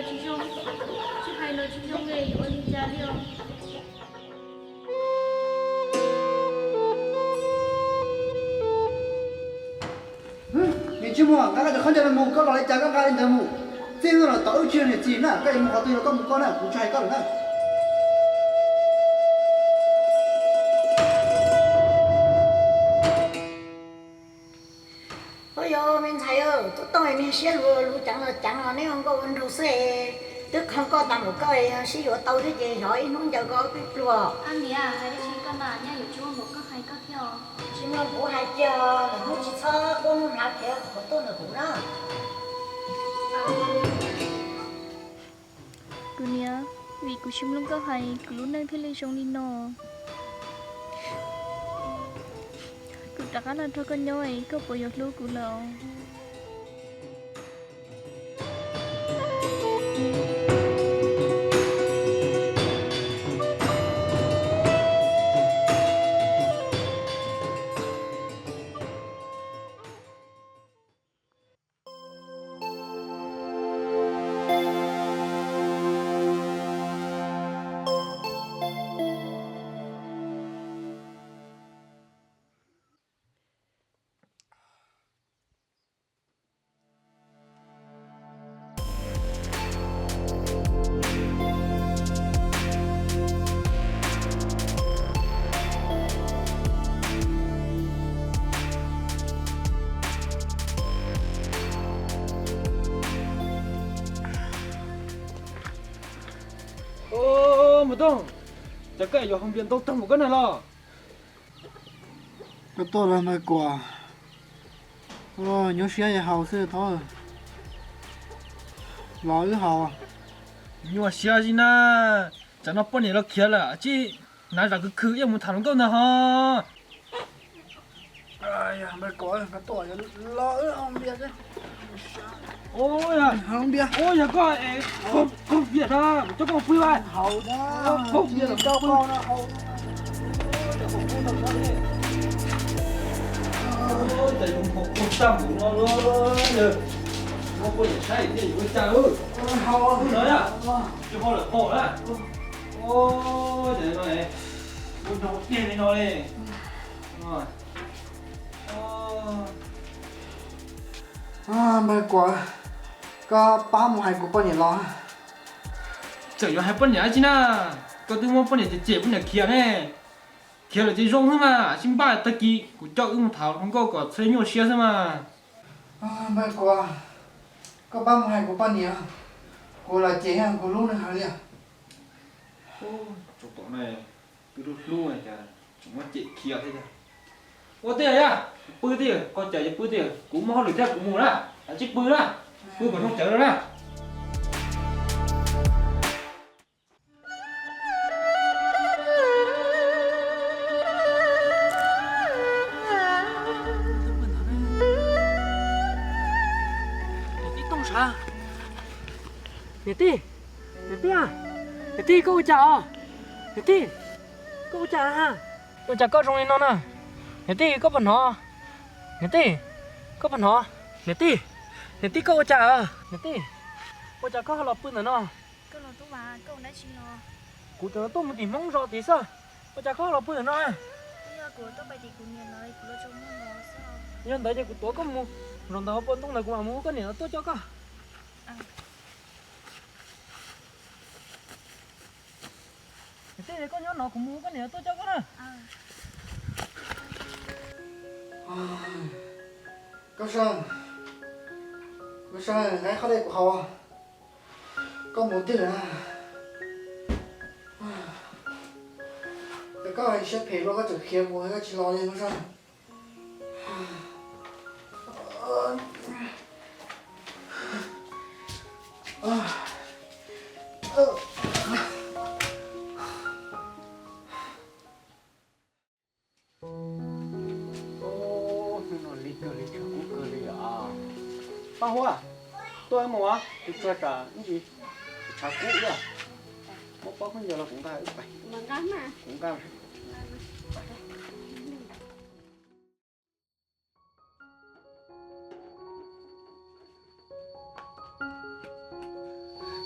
Tsis zoo, tsis hais los tsis zoo li, yuav ua li cas li os? Niam Ntshiab Muas, nqa koj cov khaub ncaws no mus, koj los li cas koj nqa li ntawd mus. Txij hnub no los tom wb tsis yog niam txiv na, koj yuav mus qhov twg los koj mus koj na, kuv tsis hais koj lawm na. Ua yog me ntxhais, tub tooj niag siab luv luv ceev los ceev os, neb ua nkauj ua nraug xwb, twb qhov koj tas npaum koj sib yuav tau thiab ces xyov ib hnub ncaws koj ob peb pluag. Niam, hais dab tsi koj na, nyaj yuav tsis ua npaum koj hais koj thiab os. Tsis mloog kuv hais kiag, lwm hnub tsis txhob quaj hnub hnav khiav qhov tuaj ntawm kuv na. Kuv niam, vim kuv tsis mloog koj hais kuv lub neej thiaj li zoo li no. Kuv rov qab los nrog koj nyob es koj puas yuav hlub kuv lawm? Mus Tooj, cas koj yuav hau npias ntau tag npaum koj na los? Koj tuaj los Npawg Kuam, nyuaj siab es haus xwb thov los wb haus. Nyuaj siab zim na, tsam no poj niam los khiav lawm tsij hnav zam khwv khwv ib mus tham hluas nkauj ntag ho. Npawg Kuam, koj tuaj los wb haus npias. Ua yog koj, koj npias na, kuv coj koj pw vas. Haus npias los koj pw. Cas yuav haus koj tag npaum no los, muab poj niam saib thiaj yuav ua cas. Haus no na, tsis haus lawm haus na. Ua cas no, ua nrog tiag li no li. Npawg Kuam, koj pab mus hais kuv poj niam los. Txawm yuav hais poj niam dab tsi na, koj twb muab poj niam cem cem poj niam khiav ne. Khiav lawm ces zoo xwb mas, sib npaj tag kis kuv coj wb mus tham hluas nkauj kom txhob nyuaj siab xwb mas. Npawg Kuam, koj pab mus hais kuv poj niam, kuv los cem kuv hlub nws heev li. Tsoom tom no twb hlub hlub cas tseem muab cem khiav thiab. Ua tij yog, pw tij, koj cas yuav pw tij, kuv muaj hauj lwm thiab kuv mus na, tsij pw na, pw kom zoo cawv na. Niam tij Tooj sav. Niam tij, niam tij, niam tij koj ua cas os? Niam tij, koj ua cas ha? Ua cas koj zoo li no na? Niam tij koj puas hnov? Niam tij, koj puas hnov? Niam tij, niam tij koj ua cas? Niam tij, ua cas koj ho los pw ntawm no? Kuv tseem tuaj mus tim Hmoob zos tid xwb, ua cas koj ho los pw ntawm no? Yog ntawd ces kuv tuav koj mus, zaum ntawd hauv paus ntoo ntawd kuv mam mus hu koj niam los tuaj coj koj. Niam tij, koj nyob no kuv mus hu koj niam los tuaj coj koj na. Koj Seej, Koj Seej, nqa qhov dej kuv haus. Koj mus twg na? Koj siab phem luaj koj tseem khiav mus koj tsis los li Koj Seej. Hnub no lig kawg li, tshav kub kawg li os. Paj Huab, tuaj mus os, kuv tsuag tsam ib ntsis tshav kub ib. Muab pob khaub ncaws los kuv nqa wb pais. Kuv nqa.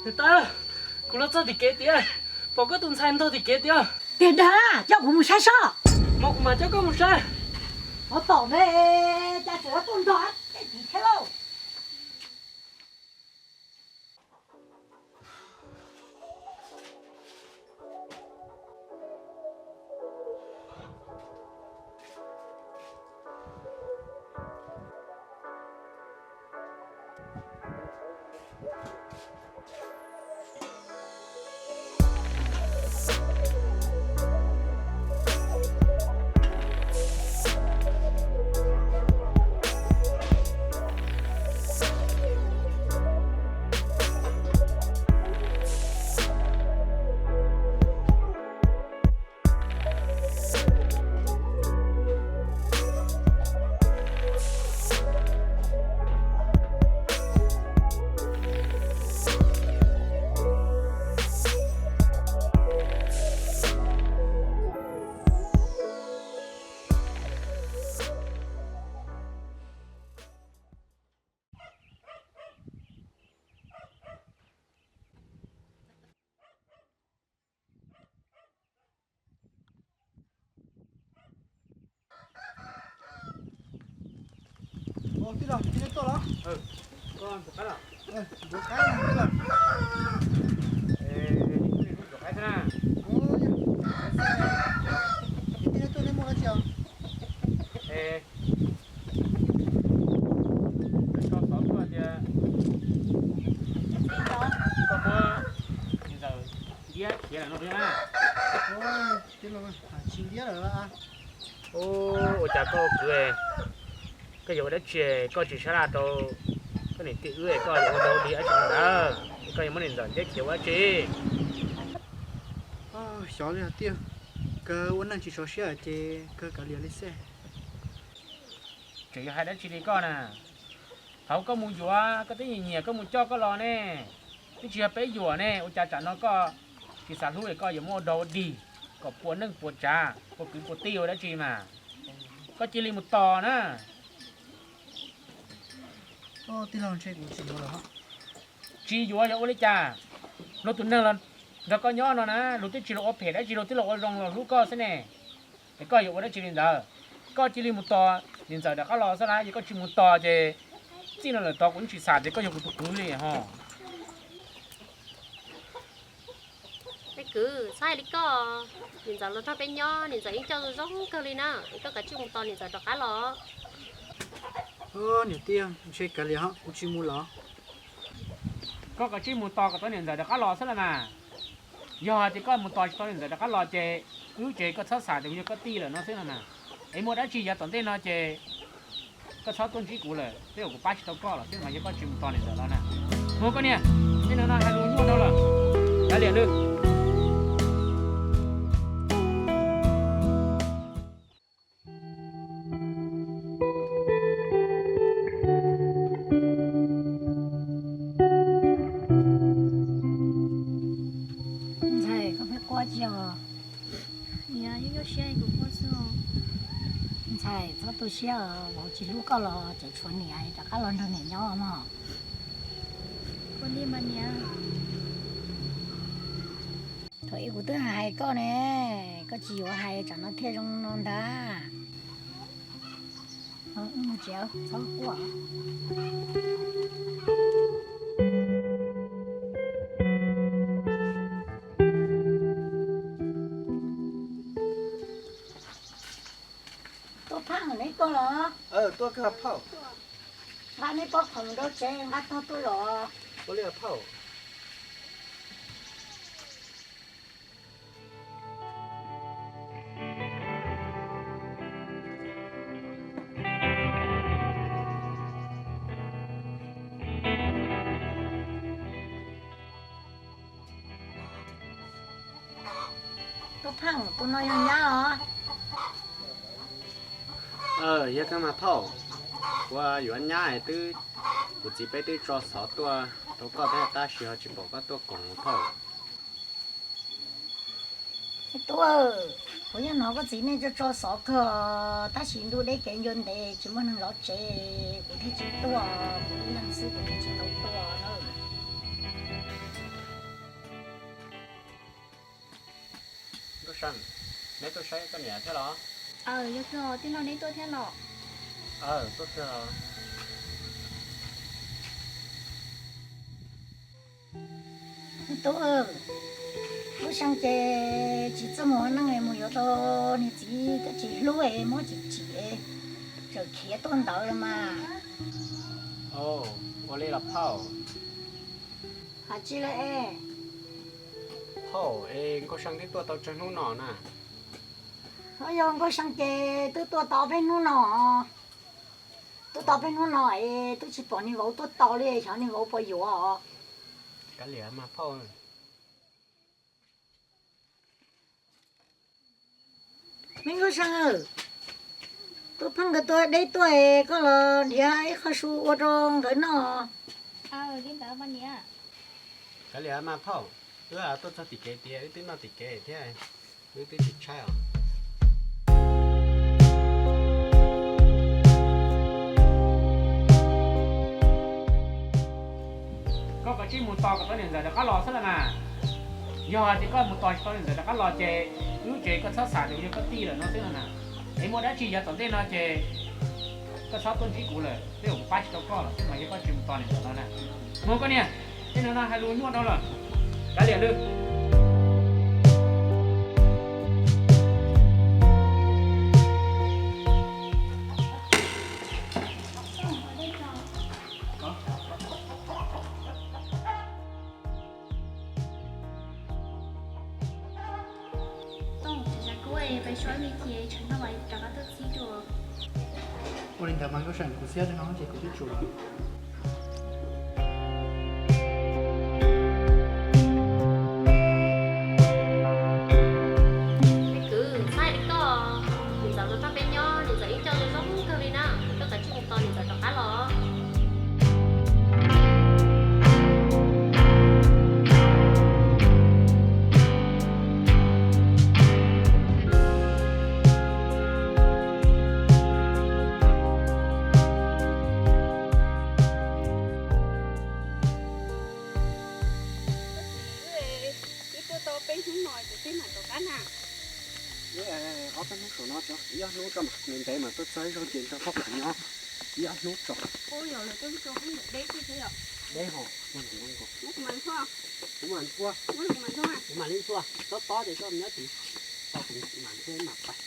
Niam tais, kuv los txog tim kev tiag, pom koj tus ntxhais ntog tim kev tiag. Tiag dag, coj kuv mus saib soj. Mas kuv mam coj koj mus saib. Ov tom me, cas tseem tuaj ntog tim thiab lauj. Tij laug, tij laug tuaj los? Ntxuav qaib, tij laug. Ntxuav qaib xwb na. Tij laug tuaj neb muaj dab tsi os? Tso xov tuaj tias koj muab ntxawm ntiab khiav lawm no puas yog na? Tij laug, tsis ntiab lawm. Ua cas koj ua kwv, koj yuav ua dab tsi koj tsis sab laj rau koj niam tij wb, koj yuav ua dog ua dig dab tsi ntawd, koj yuav muab niam ntxawm ntiab khiav ua dab tsi? Xyov li tiag, kawg ua neej tsis sov siab ces kawg kav liam li xwb. Tseem yuav hais dab tsi li koj na? Thaum koj mus yuav koj twb nyiam nyiam koj mus coj koj los ne, twb tsis yog peb yuam ne, ua cas tsam no koj tsis xav hlub es koj yuav muab ua dog ua dig kom puas neej puas tsav puas kwv puas tij ua dab tsi mas? Koj cia li mus tos na. Tij laug, ntshe kuv tsis yuav lawm. Tsis yuav yog ua li cas? Luag tus neeg los nrog koj nyob no na, luag twb tsis los ua phem dab tsi, luag twb los ua zoo los hlub koj xwb ne. Es koj yuav ua dab tsi li ntawd? Koj cia li mus tos niam ntxawm rov qab los xwb las, yog koj tsis mus tos ces txij no lawm tod kuv yeej tsis xam tias koj yog kuv tus kwv li ho. Kwv, txhob hais li koj, niam ntxawm los nrog peb nyob, niam ntxawm yeej coj zoo kawg li na, es koj kav tsij mus tos niam ntxawm rov qab los. Niam tij, ntshe kav liam ho, kuv tsis mus lawm. Koj kav tsij mus tos kom tau niam ntxawm rov qab los xwb las mas. Yog hais tias koj mus tos tsis tau niam ntxawm rov qab los ces wb ces koj txhob xav tias kuv yog koj tij lawm no xwb no mas. Es muaj dab tsi yav tom ntej no ces koj txhob tuaj ntsib kuv lawm, tej zaum kuv pab tsis tau koj los xwb mas yog koj tsis mus tos niam ntxawm los na. Mus koj niam, tej no no hais lus nyuaj dhau lawm. Kav liam lwm. Ntxhais, koj pheej quaj tsi os? Niam, yeej nyuaj siab kuv quaj xwb. Ntxhais, txhob tu siab os, vauv tsis hlub koj los tseem tshuav niam rov qab los nrog niam nyob mog. Ua li mas niam. Thaum ub kuv twb hais koj ne, koj tsis yuav hais tsam no thiaj zoo no ntag. Tsis, txhob quaj. Tuaj phauj, neb tuaj los? Tuaj kawg phauj. Nqa neb pob khoom rau tsev nqa tog tuaj los. Ua li phauj. Tuaj phauj, tus no yog nyab los? Yog kawg mas phauj, kuv yuav nyab es twb, kuv txiv peb twb tso xov tuaj rau koj thiab tab sis ho tsis pom koj tuaj koom phauj. Tub, kuv yeej hnov koj txiv nej tso tso xov kawg tab sis ntuj deb kev ncua ntev tsis muaj neeg zov tsev kuv thiaj tsis tuaj, kuv ib leeg xwb kuv thiaj tsis tau tuaj na. Neb tuaj saib koj niam thiab los? Aw, yog kawg os, tij laug neb tuaj thiab los? Aw, tuaj kawg os. Tub, Nkauj Seej ces tsis txawj mus ua neej, mus yuav tau niag txiv koj tsis hlub, muab tsis tsim, tseem khiav tuaj ntawd los mas. Ua li los phauj? Hais tsis lawm es. Phauj, es Nkauj Seej twb tuaj tau tsawg hnub no na? Ho yog Nkauj Seej ces twb tuaj tau peb hnub no. Twb tau peb hnub no es twb tsis pom niag vauv tuaj tau li, xyov niag vauv puas yuav os. Kav liam mas phauj. Me Nkauj Seej, tus pheej nkawd tuaj deb tuaj es koj los nrhiav ib qho su ua rau nkawd noj. Kav liam mas phauj, wb tuaj txog tim kev tias wb twb noj tim kev thiab, wb twb tsis tshaib os. Koj kav tsij mus tos kom tau niam ntxawm rov qab los xwb los mas. Yog hais tias koj mus tos tsis tau niam ntxawm rov qab los ces wb tsev koj txhob xav tias yog koj tij lawm no xwb no na. Es muaj dab tsi yav tom ntej no ces koj txhob tuaj ntsib kuv lawm, tej zaum kuv pab tsis tau koj los xwb mas yog koj tsis mus tos niam ntxawm no na. Mus koj niag, tej no no hais lus nyuaj dhau lawm. Kav liam lwm. Tooj, tsam kub peb suab me ces tsam no mas rov qab tuaj txib dua. Ua li ntawd mas Nkauj Seej, kuv xiab li no ces kuv twb tsum lawm. Me kwv, txhob hais li koj, niam ntxawm los nrog peb nyob, niam ntxawm ib co zoo zoo kawg li na, koj kav tsij mus tos niam ntxawm rov qab los. Wb tuaj tau peb hnub no ces peb mam rov qab na. Wb ob peb hnub saum no tso, ib ob hnub tso mas ntev ntev mas tuaj txog ib zaug ces nrog pog nyob ib ob hnub tso. Ua yog lawv tuaj tso deb xwb thiab yom. Deb hos, kuv mam ntxhua, kuv mam li ntxhua, tob tob ces koj nyob tid, kuv mam ntxhua mam pais.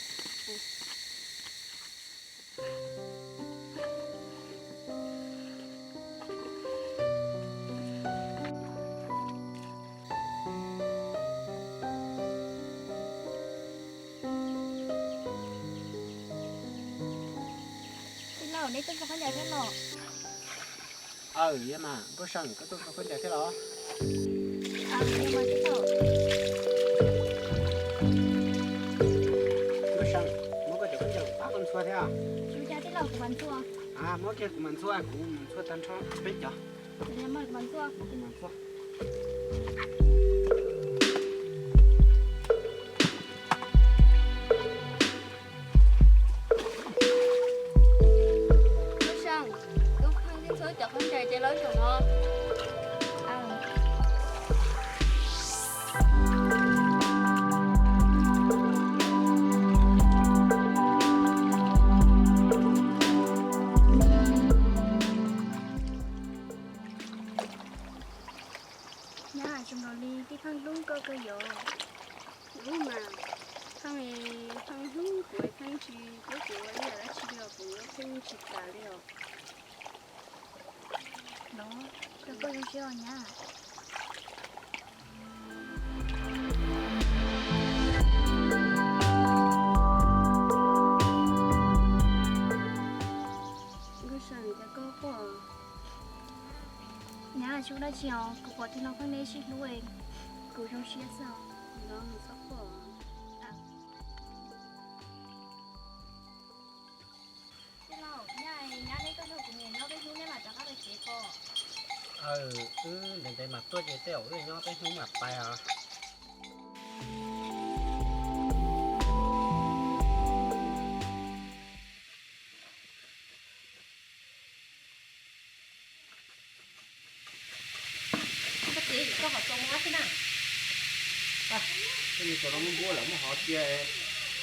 Tij laug, neb tuaj txog khaub ncaws thiab los? Aw, yog mas Nkauj Seej, koj tuaj txog khaub ncaws thiab los? Aw, yog mas tij laug. Nkauj Seej, muab koj cov khaub ncaws kuv pab koj ntxhua thiab. Ua cas tij laug, kuv mam ntxhua. A, muab kiag kuv mam ntxhua, kuv mam ntxhua tag nrho peb cov. Kuv mam ntxhua. Nkauj Seej, tub pheej ntxhua cov khaub ncaws ces lawv saum no. Nyab, zoo nkaus li tij pheej hlub koj kawg yom. Hlub mas, pheej, pheej hlub kuv, pheej tsis pub kuv ua ib yam dab tsi li os, kuv pheej tsis kam li os. Los, rau koj zoo siab os nyab. Nkauj Seej, cas koj quaj? Nyab, tsis ua dab tsi os, kuv pom tij laug pheej neb sib hlub, kuv zoo siab xwb os. Los txhob quaj. Tij laug, nyab, nyab neb tuaj nrog kuv niam nyob peb hnub neb mam rov qab pem kev ko. Aw, wb ntev ntev mas tuaj ces tej zaum wb nyob peb hnub mam pais os. Koj txiv, koj ho txua muab xwb na. Tej me cov no muab npuab lawm muab hov cia,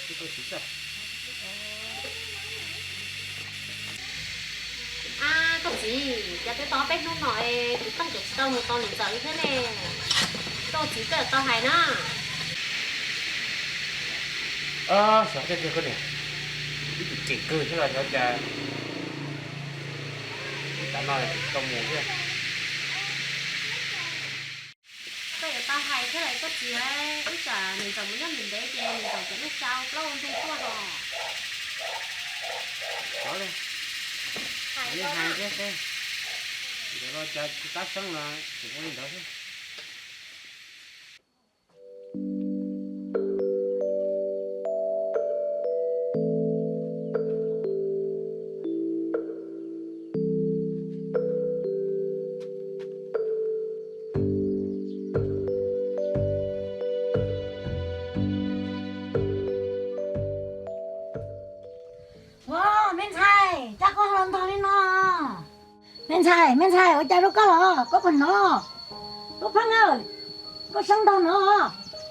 twb tau siv xwb. A, koj txiv, cas twb tau peb hnub no es kuv pheej tsis tau mus tos niam ntxawm li thiab ne. Koj txiv koj tau hais na. Xyov tiag tiag koj niam, ib tug ceem kawg thiab los xyov cas ib tav no tsis tau mus thiab. Koj yuav tau hais thiab lawm koj txiv, ib tsam niam ntxawm mus nyob ntev ntev ces niam ntxawm cov neej tsa plaub ua ntug tuaj hos. Xyov li, hais thiab, ntawd los cas tsis tab seeb los tseem ua li ntawd xwb. Ua, me ntxhais, cas koj los ntog li no? Me ntxhais, me ntxhais, ua cas rau koj los? Koj puas hnov? Nkauj Pheej, Nkauj Seeb ntog no.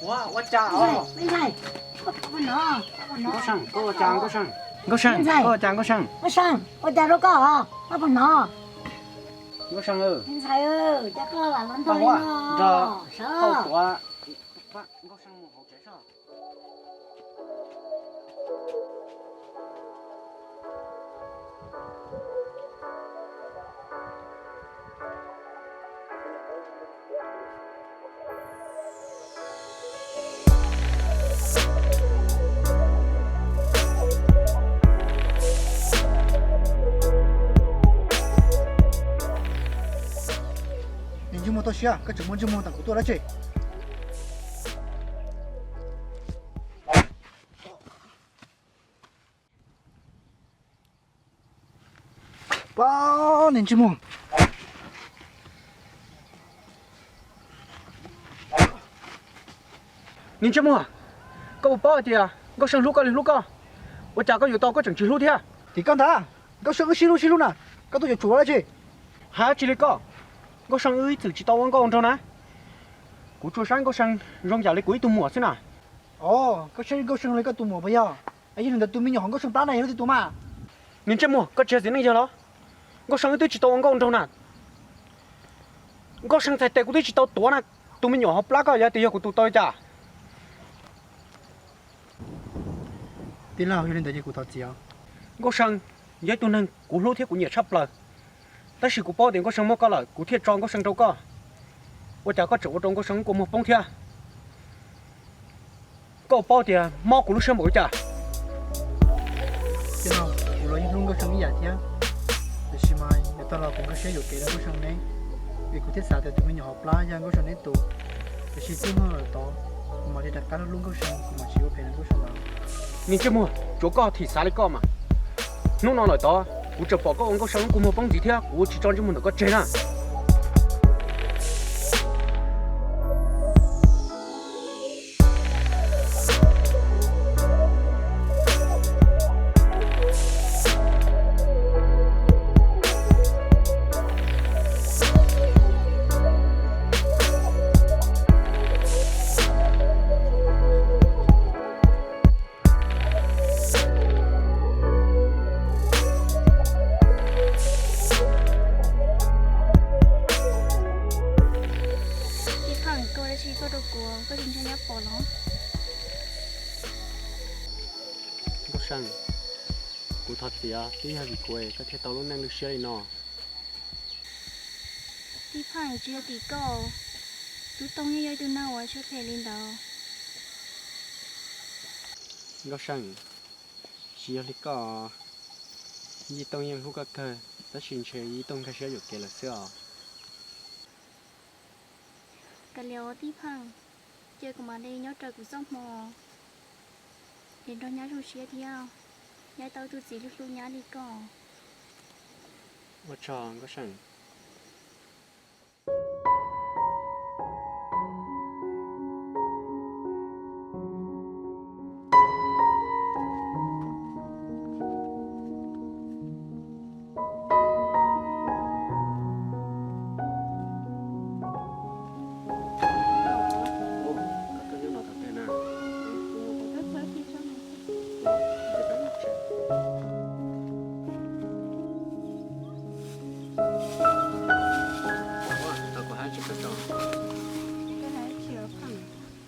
Ua, ua cas os? Me ntxhais, koj puas hnov? Nkauj Seeb, koj ua cas Nkauj Seeb? Nkauj Seeb, koj ua cas Nkauj Seeb? Nkauj Seeb, ua cas rau koj os? Koj puas hnov? Nkauj Seeb, me ntxhais, cas koj los ntog li no? Sawv, Nkauj Seeb mus hauv tsev soj. Niag ntsej muag toj siab, koj tseem muaj ntsej muag ntawm kuv tuaj dab tsi? Pab, niag ntsej muag, niag ntsej muag, koj puas paub hais tias Nkauj Seeb hlub koj li hlub koj? Ua cas koj yuav tau koj tseem tsis hlub thiab? Tim koj ntag, Nkauj Seeb wb sib hlub sib hlub na, koj tuaj yuav tsum dab tsi? Hais dab tsi li koj? Nkauj Seeb wb ib txwm tsis tau ua nkauj ua nraug na. Kuv tsuas saib Nkauj Seeb zoo yam li kuv ib tug muam xwb na. Os, koj saib Nkauj Seeb li koj tus muam puas yog? Yog li ntawd tus me nyuam hauv Nkauj Seeb plab na yog leej twg tua mas? Niag ntsej muag, koj tsis yog txiv neej yawg los? Nkauj Seeb wb twb tsis tau ua nkauj ua nraug na. Nkauj Seeb txhais tes kuv twb tsis tau tuav na. Tus me nyuam hauv plab koj yog tias yog kuv tus tau li cas? Tij laug, yog li ntawd ces kuv thov txim os. Nkauj Seeb yog ib tug neeg kuv hlub thiab kuv nyiam tshaj plaws, tab sis kuv paub tias Nkauj Seeb muab koj lawm kuv thiaj tso Nkauj Seeb rau koj. Ua cas koj tseem ua rau Nkauj Seeb kua muag poob thiab? Koj paub tias mob kuv lub siab npaum li cas? Tij laug, kuv los yeej hlub Nkauj Seeb ib yam thiab, tiam sis mas yav tag los kuv nkag siab yuam kev rau Nkauj Seeb ne, vim kuv thiaj xav tias tus me nyuam hauv plab yog Nkauj Seeb neb tus. Tiam sis txij hnub no lawm tod, kuv mam li rov qab hlub Nkauj Seeb, kuv mam tsis ua phem rau Nkauj Seeb lawm. Niag ntsej muag, tsuav koj thim xav li koj mas. Hnub no lawm tod kuv tseem pom koj ua Nkauj Seeb kua muag poob ntxiv thiab kuv yuav tsis tso ntsej muag ntawm koj tseg na. Tij Pheej, koj ua dab tsi koj rau kuv, koj tsis ntshai nyab pom los? Nkauj Seej, kuv thov txim, twb yog vim kuv koj thiaj tau lub neej lub siab li no. Tij Pheej, tsis yog tim koj, Tub Tooj yeej yog ib tug neeg uas siab phem li ntawd. Nkauj Seej, tsis yog li koj, Yij Tooj yeej hlub koj kawg, tab sis ntshe Yij Tooj nkag siab yuam kev lawm xwb os. Kav liam os Tij Pheej, cia kuv mam li nyob raws kuv txoj hmoo, es nrog nyab zoo siab thiab, nyab tau tus txiv hlub hlub nyab li koj. Ua tsaug Nkauj Seej.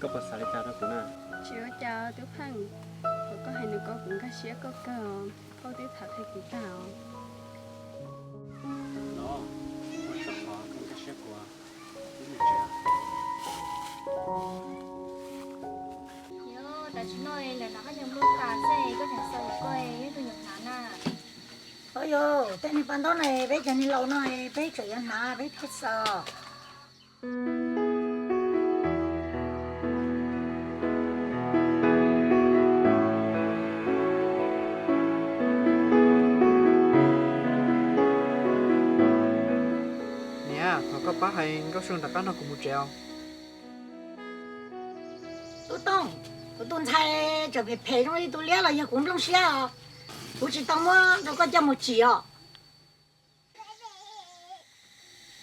Koj puas xav li cas rau kuv na? Tsis ua cas tub Pheej, thaum koj hais ntawd ko kuv nkag siab koj kawg os, koj twb tham qhia kuv tag os. No, ua tsaug qhov koj nkag siab kuv, wb mus tsev. Yog tam sim no lawv hnav khaub ncaws nplooj tas xwb, koj tseem xaws koj, yog tus nyuam hnav na. Au yog, tej niag pas ntaub no peb cov niag laus no peb tseem yuav hnav peb thiaj xaws. Niam, thov koj pab hais Nkauj See rov qab nrog kuv mus tsev os. Tub Tooj, kuv tus ntxhais tseem phem phem zoo li tus liab los yog kuv nplooj siab os. Kuv tsis tau muab rau koj coj mus tsim os.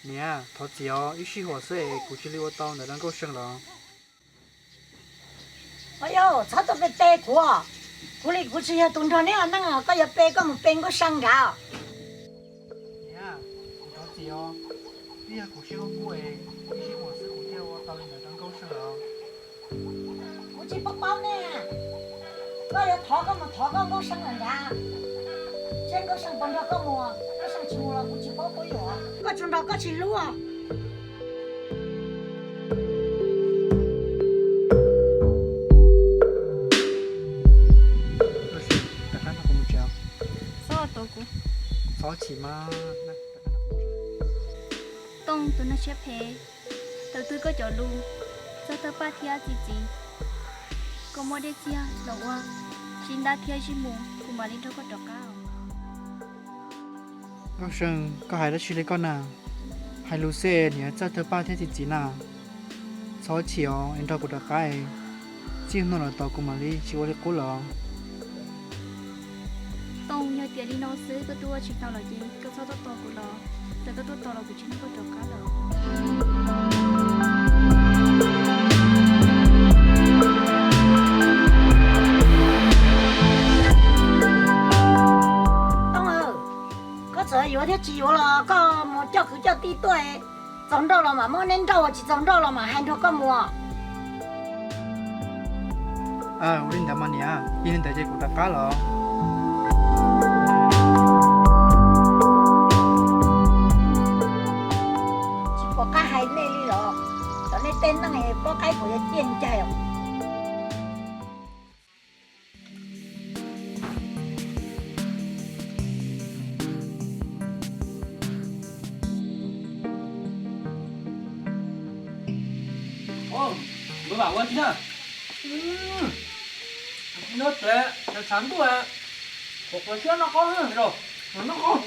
Niam, thov txim os, ib sij huam xwb es kuv cia li ua tau ntawm no Nkauj See los. Au yog, txhob tuaj pe pe kuv os. Kuv li kuv tsis yog tus nrog neb ua neej os, koj yuav pe koj mus pe Nkauj See nrad. Niam, kuv thov txim os, twb yog kuv sib hlub kuj es ib sij huam xwb kuv thiaj ua tau li ntawd rau Nkauj See los. Kuv tsis paub paub ne. Koj yuav thov koj mus thov koj Nkauj See lawm nrad. Seb Nkauj See puas nrog koj mus, Nkauj See tsis mus los kuv tsis paub kuv yuav. Koj tsuas nrog koj tsis hlub. Txhob tuav kuv. Txhob chim mas. Tooj tus neeg siab phem, thaum twg koj cov lus txawj tawg paj thiab txi txiv, koj muab dej txiag los ua sib ntab thiab zij mus, kuv mam li nrog koj rov qab. Nkauj See, koj hais dab tsi li koj na? Hais lus xwb es niam txawj tawg paj thiab txi txiv na. Txhob chim os, es nrog kuv rov qab es, txij hnub no lawm tos kuv mam li tsis ua li qub lawm. Tooj, yog tias li no xwb koj twb ua tsis tau los ces koj txhob tuaj tos kuv los, txawm koj tuaj tos los kuv tsis nrog koj rov qab lawm. Tooj, koj txawm yuav thiab tsis yuav los koj mus coj kwv coj tij tuaj, txaus nrauj los mam muab neb nrauj, tsis txaus nrauj los mam hais nrog koj mus. Ua li ntawd mas niam, yog li ntawd ces kuv rov qab los. Tsis pom qab hais nej li los, cov nej tej neej pob qaib kuv yuav ciaj ncaig os. Npawg Vam, ua tsi na? Nyob tsev tshav ntuj, qhuav qhuav siab noj qaub rau, noj qaub,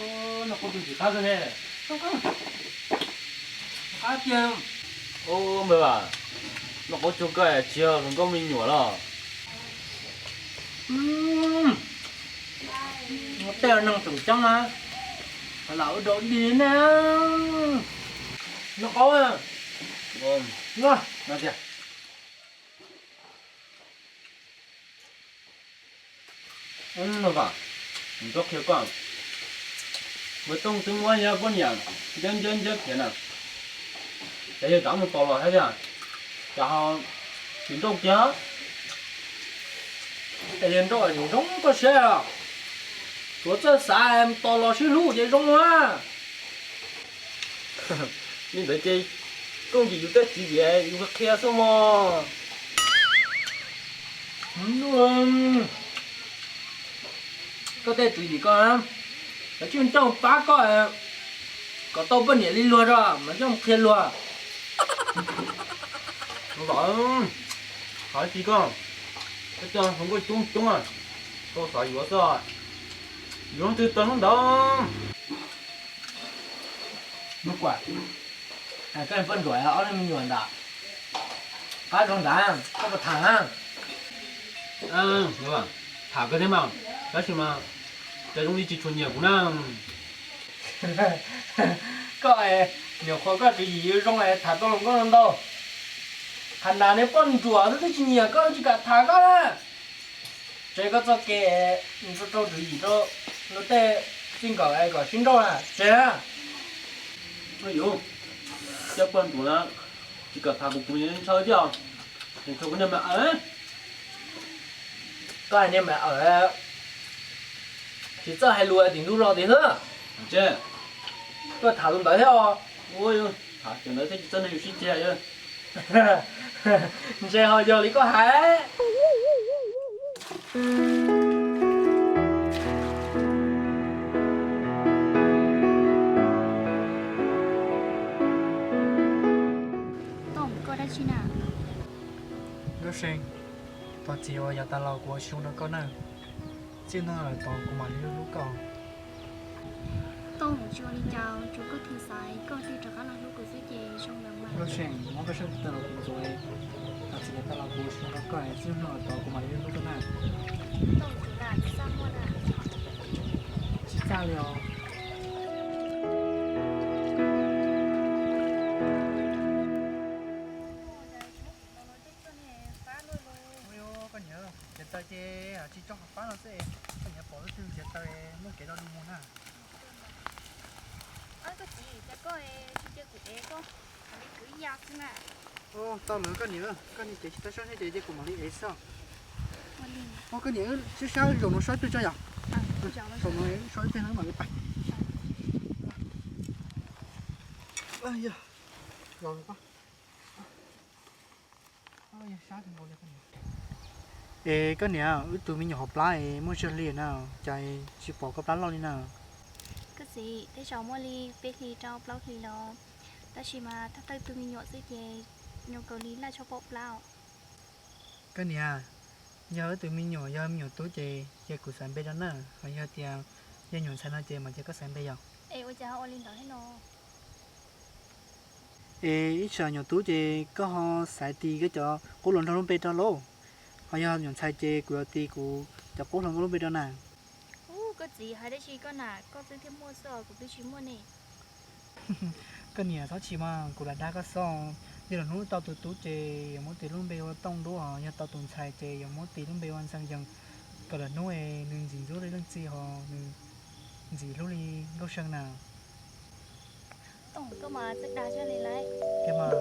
noj qaub tus ntxim qab xwb ne. Qab tiag. Npawg Vam, noj qaub tsuag koj tsis yog hluas nkauj me nyuam los? Tej neeg tseem ceeb na, lam ua dog dig ne. Noj qaub, noj tiag. Npawg Vam, kuv qhia koj, npawg Tooj twb muab yawg poj niam ncawb ncawb ncawb khiav na, ces yawg rov mus tos los thiab tiag, cas ho tsis nrauj kiag. Es yawg nrauj zoo koj siab os, tsuav txawj xav mus tos los sib hlub ces zoo a. Li ntawd ces koj ntxim yus tej tswv yim yus qhia xwb mog. Koj tej tswv yim koj, lawv tsis coj pab koj kom tau poj niam li luag rau mas coj qhia luag. Vam, qhov tsis koj, koj coj hluas nkauj coob coob, tau xav yuav xwb, yuav twg tau hnub ntawd. Koj poj ntsuam ob leeg me nyuam ntawd, qab zog ntawd koj puas tham? Tham kawg thiab mas, tab sis mas cas zoo li tsis tshua nyiam kuv na. Koj, nyuam qhuav koj tswv yim zoo tham tau hluas nkauj ntau, qhov ntawd nws poj ntsuam twb tsis nyiam koj, tsis kam tham koj na. Tsev koj txoj kev rau rau tswv yim rau luag tej txij nkawm kom sib nrauj na, tsev na. Yus, cov poj ntsuam na, tsis kam tham kuv, kuv ntshaw thiab. Koj hais niag mas, tsis txawj hais lus tim ntuj los tiag xwb. Koj tham tus ntawd thiab os. Ntawd thiab tsis txawj neeg yus sib ceg. Ntshe ho yog li koj hais. Tooj, koj dab tsi na? Nkauj See, thov txim uas yav tas los kuv ua tsis zoo rau koj na. Txij no lawm tod kuv mam li hlub hlub koj. Tooj, tsis ua li cas, tsuas koj thiaj xaiv koj thiaj rov qab los hlub kuv xwb ces zoo lawm mas. Nkauj See, muab koj sab tes taw los kuv ntxuav. Thov txim yav tas los kuv ua tsis zoo rau koj, txij no lawm tod kuv mam li hlub hlub koj na. Tooj, tsis txaj li os. Koj niam, nrhiav taws ces tsis tso hauv fab no xwb, koj niam pom leej twg nrhiav taws muaj kev rau nws mus na. Koj txiv, cas koj tsis cia kuv ev koj, mam li kwv ya xwb na. Tau lawm koj niam, koj niam ces tsis tau sab neb ces cia kuv mam li ev xwb. Ua koj niam, sab sab zaum no so ib pliag tso yom. Zaum no so ib pliag no mam li pais. Es koj niam, wb tus me nyuam hauv plab es muaj tsawg hli na, cas tsis pom koj plab loj li na? Koj txiv, tej zaum muaj li peb hlis rau plaub hlis los, tab sis mas thawj thawj tus me nyuam xwb ces nyuam kaus li laj tshaj pom plab os. Koj niam, yog wb tus me nyuam yog me nyuam tub ces cia kuv xaiv npe rau na, ho yog tias yog nyuam ntxhais no ces mam cia koj xaiv npe yom. Es ua cas ho ua li ntawd thiab no? Es ib tsam nyuam tub ces koj ho xaiv tis koj cov qub hluas nraug lub npe rau lauj, ho yog nyuam ntxhais ces kuv yuav tis kuv cov qub hluas nkauj lub npe rau na. Ub, koj txiv, hais dab tsi koj na, koj twb thiaj muaj xwb os, kuv twb tsis muaj ne. Koj niam, txhob chim mas, kuv lam dag koj xwb. Yog lwm hnub tau tus tub ces yuav muab tis lub npe ua Tooj Dub, yog tau tus ntxhais ces yuav muab tis lub npe ua Ntxhee Yees, kom lwm hnub es nws ntxim ntxub li leej txiv ho nws ntxim hlub li Nkauj See na. Tooj, koj mas txawj dag zaj li lauj. Tiag mas,